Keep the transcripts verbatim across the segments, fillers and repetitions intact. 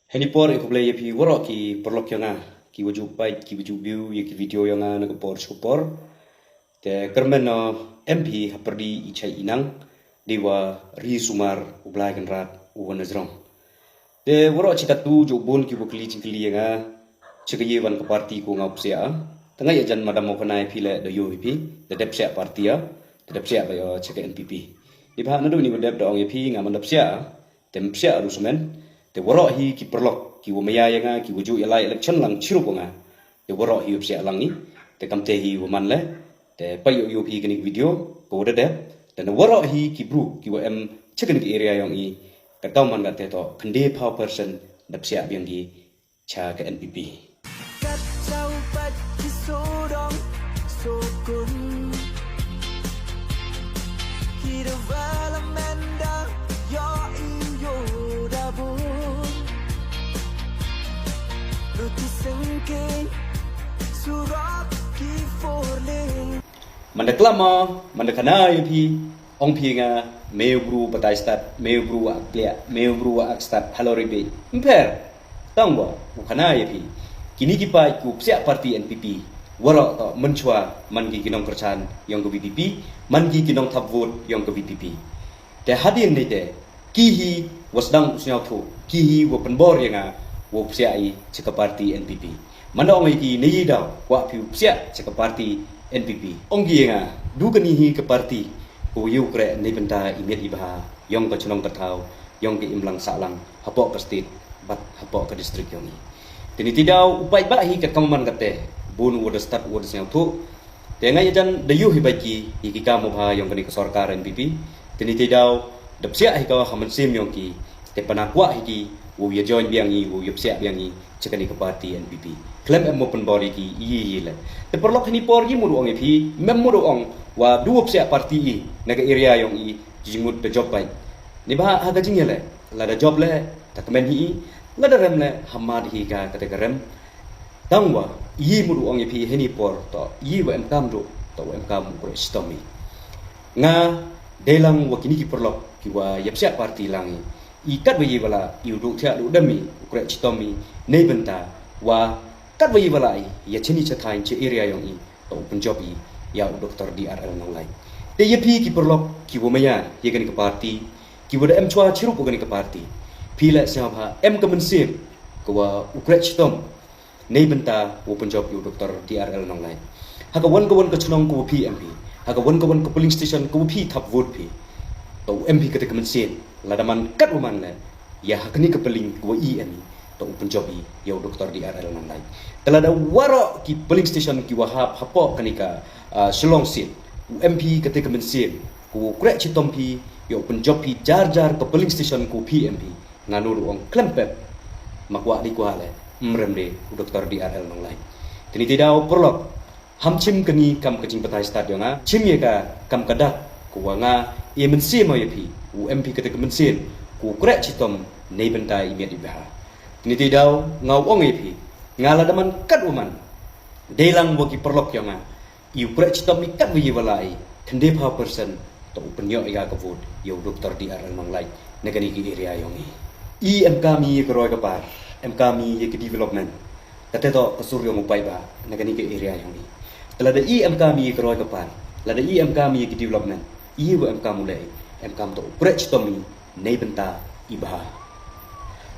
Heini por e khublei ïa phi waroh ki paralok ïa nga, ki wa ju peit, ki wa ju view ïa ki video ïa nga na ka por sha ka por. Te kyrmen noh em phi ha pyrdi i chai i nang, dei wa ri sumar u Blai Kynrad u wa na jrong. Te waroh chi katto ju bun ki wa kylli jingkylli ïa nga, cha ka ïa wan ka party ko nga u psiah. Te nga ïa jan madam u khanai phi le da ïoh ïa phi, da dep psiah party ïa, da dep psiah ba ïa cha ka N P P. Ni ba na du ni wa dep da ong ïa phi nga man da psiah. Te ym psiah ruh smen. Te waroh hi ki paralok ki wa maya ïa nga, ki wa ju ïa lai election lang chirup nga. Te waroh hi wa psiah lang ni. Te kam te hi wa man le. Te pa ïoh ïoh hi kani video ko da dep. Te na waroh hi ki bru ki wa em cha kani area yong i. Ka tau man ka te to khynde phaw percent da psiah biang ki cha ka N P P. Kat chau pat ki sodong sokun. Ki development da yo i yo da bun. Ruti sengkeng surok ki four lane. Manda klama, manda khana ïa phi, ong phi nga, me u bru batai stad, me u bru wa ak pliah, me u bru wa ak stad, halo ribe. Mper, tang wa, u khana ïa phi. Kini ki paid ku psiah party N P P, waroh to mynchwa man ki ki nongkyrchan yong ka V P P, man ki ki nongthap vote yong ka V P P. Te hadien ni te, ki hi wa sdang u sngewthuh, ki hi wa pynbor ïa nga, wa psiah i cha ka party N P P. Manda ong ïa ki ni daw, wa phi u psiah cha ka party N P P. Ong ki ïa nga, du kani hi ka party, ko ïa u kreh ni bynta i miet i bha, yong ka chnong ka thaw, yong ka imlang sahlang, hapoh ka state, bad hapoh ka district yong i. Te ni ti daw, u paid ba hi ka kong man ka te, bun wa da stad wa da sngewthuh, te nga ïa jan da ïoh hi bad ki, ïa ki kam u bha yong kani ka sorkar N P P. Te ni ti daw, da psiah hi ka ha mynsiem yong ki, te pana kwah hi ki, wa ïa join biang i, wa ïa psiah biang i, cha kani ka party N P P. Khlem em mo pynbor ïa ki, i, i, i le. Te paralok hini por i mo du ong ïa phi, mem mo du ong, wa du wa psiah party i, na ka area yong i, jingmut da job bad. Ni ba ha ka jingïa le, la da job le, ta kmen hi i, la da rem le, hamad hi ka, ka te ka rem. Tang wa, i mo du ong ïa phi hini por to, i wa em kam du, to wa em kam u kreh chitom i. Nga, dei lang wa kini ki paralok, ki wa ïa psiah party lang i. I kat wa i wa la, i u du thiah du dem i, u kreh chitom i, nei bynta, wa, kat wa i wa la i, ïa chini cha thain cha area yong i, to u pynjop i, ïa u Doctor D R L Nonglait. Te ïa phi ki paralok, ki wa maya, ïa kani ka party, ki wa da em chwa chirup wa kani ka party. Phi la sngewbha, em ka mynsiem, ka wa u kreh chitom, nei bynta wa pynjop ïa u Doctor D R L Nonglait. Ha ka wan ka wan ka chnong ka wa phi em phi. Ha ka wan ka wan ka polling station ka wa phi thap vote phi. To em phi ka te ka mynsiem. La da man kat wa man le. Ïa ha kani ka polling ka wa i em i. To u pynjop i ïa u Doctor D R L Nonglait. Te la da waroh ki polling station ki wa hap hapoh kani ka, ah, Shillong seat. U em phi ka te ka mynsiem. Ka wa kreh chitom phi. Ïa u pynjop phi jar jar ka polling station ka wa phi em phi. Nga nu ruh ong khlem pep. Ma kwah di kwah le, mrem de, u Doctor D R L Nonglait. Te ni ti daw paralok. Ham chim kani kam ka jingbatai stad yong nga. Chim ïa ka kam ka dak, ko wa nga, ïa mynsiem ïa phi, u em phi ka te ka mynsiem, ko kreh chitom, nei bynta i miet i bha. Te ni ti daw, nga u ong ïa phi, nga la da man kat wa man. Dei lang wa ki paralok yong nga. I u kreh chitom i kat wa i wa la i, khynde phaw percent, to u pynïoh ïa ka vote, ïa u Doctor D R L Nonglait, na kani ki area yong i. I em kam i ïa ka roi ka par, em kam i ïa ka development. Ka te to ka sur yong u paid ba, na kani ki area yong i. Te lada i em kam i ïa ka roi ka par, lada i em kam i ïa ka development, i wa em kam u lei, em kam to u kreh chitom i, nei bynta i bha.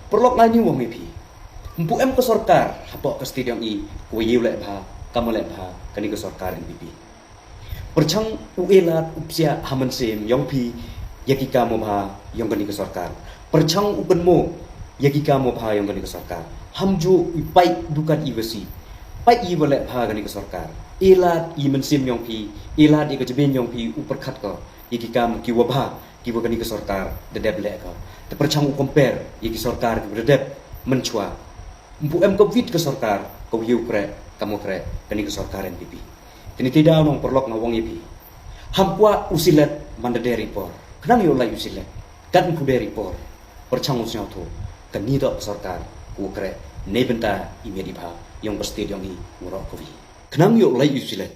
Paralok nga ngi wa ngi phi. Mpu em ka sorkar, hapoh ka state yong i, ko ïa u leh bha, kam u leh bha, kani ka sorkar N P P. Pyrchang u e lad u psiah ha mynsiem yong phi, ïa ki kam wa bha yong kani ka sorkar. Pyrchang u kynmaw, ïa ki kam wa bha yong kani ka sorkar. Ham ju u pait dukan i wa si. Pait i wa leh bha kani ka sorkar. E lad i mynsiem yong phi, e lad i ka jabin yong phi, u pyrkhat ko. Ïa ki kam ki wa bha, ki wa kani ka sorkar, da dep leh ko. Te pyrchang u compare, ïa ki sorkar ki wa da dep, mynchwa. Mpu em ka wit ka sorkar, ka wa ïa u kreh, kam wa kreh, kani ka sorkar N P P. Te ni ti daw nong paralok nga wa ngi phi. Ham kwah u silet man da deri por. Khnang ïoh lai u silet. Kat mpu deri por. Pyrchang u sngewthuh. Kani da ka sorkar, ka wa kreh, nei bynta i miet i bha, yong ka state yong i, waroh ka wi. Khnang ïoh lai u silet.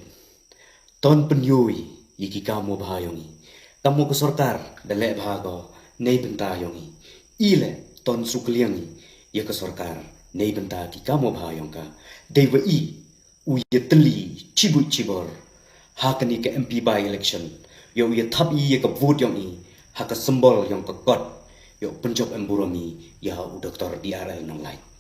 Ton pynïoh i, ïa ki kam wa bha yong i. Kam wa ka sorkar, da leh bha ko, nei bynta yong i. I le, ton sukliang i. ïa ka sorkar, neibynta ki kam u bha yong ka, dei wa i u ïatylli chibuit chibor ha kane ka M P by election, ïa u ïathap i ïa ka vote yong i ha ka symbol yong ka kot, ïa u pynjop em burom i ïa u Doctor D R L Nonglait.